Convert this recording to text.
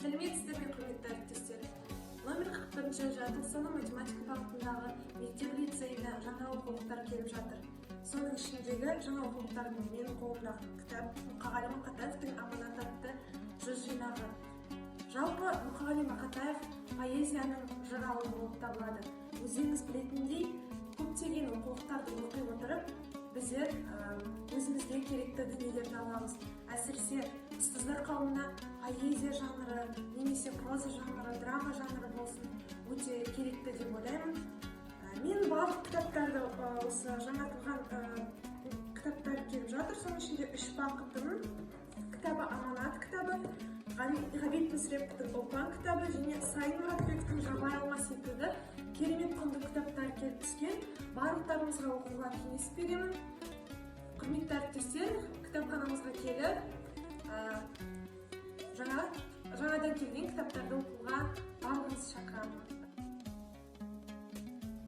Сәлеметсіздер ме, құрметті әріптестер! Номер 41-ші жаратылыстану математика бағытындағы мектеп лицейіне жаңа оқулықтар келіп жатыр. Соның ішіндегі жаңа оқулықтардың менің қолымдағы кітап Мұқағали Мақатаевтың «Аманат» атты жыр жинағы. Жалпы, Мұқағали Мақатаев поэзияның жырауы болып табылады. Өздеріңіз білетіндей, көптеген оқулықтарды оқи отырып, біздер өзімізге керекті дүниелерді аламыз. Әсіресе ұстаздар қауымына поэзия жанры немесе проза жанры, драма жанры болсын, өте керекті деп ойлаймын. Мен барлық кітаптарды, осы жаңартылған кітаптар келіп жатыр, соның ішінде «Үш бақытым» кітабы, «Аманат» кітабы, Ғабит Мүсіреповтің «Ұлпан» кітабы және Сайын Мұратбековтің «Жабайы алма» секілді керемет құнды кітаптар келіп түскен. Барлықтарыңызға оқуға кеңес беремін. Құрметті әріптестер, кітапханамызға келіп, жаңадан келген кітаптарды оқуға барлығыңызды шақырамын.